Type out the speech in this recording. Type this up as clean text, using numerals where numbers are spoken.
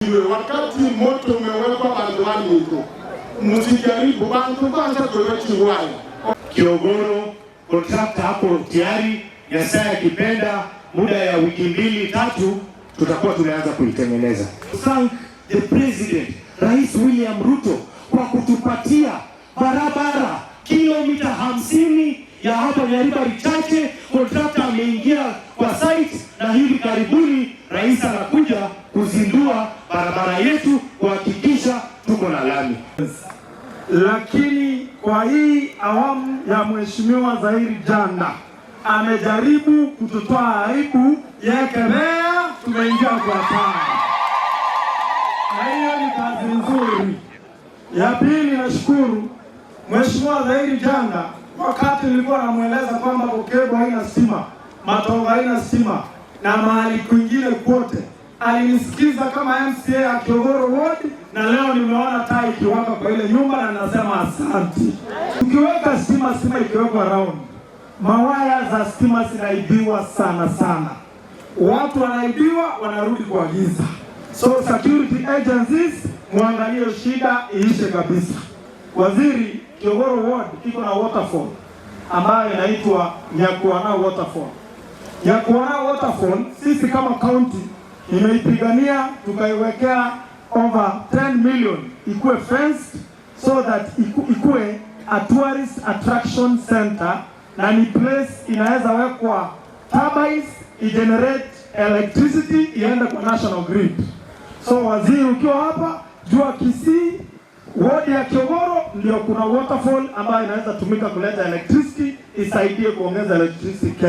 Mujue wakati moto umewekwa bantu baniko, msijaribu bantu kwanza kuwe chiwaya. Kiogoro contractor hapo tayari, Nyasaye akipenda, muda ya wiki 2, 3 tutakuwa tumeanza kuitengeneza. Thank the President, Rais William Ruto, kwa kutupatia barabara kilomita 50 ya hapa Nyaribari Chache. Contractor ameingia kwa site na hivi karibuni rais anakuja kuzindua barabara yetu kuhakikisha tuko na lami. Lakini kwa hii awamu ya Mheshimiwa Zaheer Jhanda amejaribu kututoa aibu yekemea, tumeingia kwa taa, na hiyo ni kazi nzuri. Ya pili, nashukuru Mheshimiwa Zaheer Jhanda, wakati nilikuwa namweleza kwamba Bokebo haina stima, Matongo haina stima na mahali kwingine kwote, alinisikiza kama MCA ya Kiogoro Ward, na leo nimeona taa ikiwaka kwa ile nyumba na nasema asante. Ukiweka stima, stima ikiwekwa round, mawaya za stima zinaibiwa sana sana, watu wanaibiwa, wanarudi kwa giza. So security agencies muangalie shida iishe kabisa. Waziri, Kiogoro Ward iko na waterfall ambayo inaitwa Nyakuana Waterfall. Nyakuana Waterfall sisi kama county imeipigania tukaiwekea over 10 million ikuwe fenced so that ikuwe a tourist attraction center na ni place inaweza wekwa turbines igenerate electricity iende kwa national grid. So waziri, ukiwa hapa, jua Kisii ward ya Kiogoro ndio kuna waterfall ambayo inaweza tumika kuleta electricity isaidie kuongeza electricity Kenya.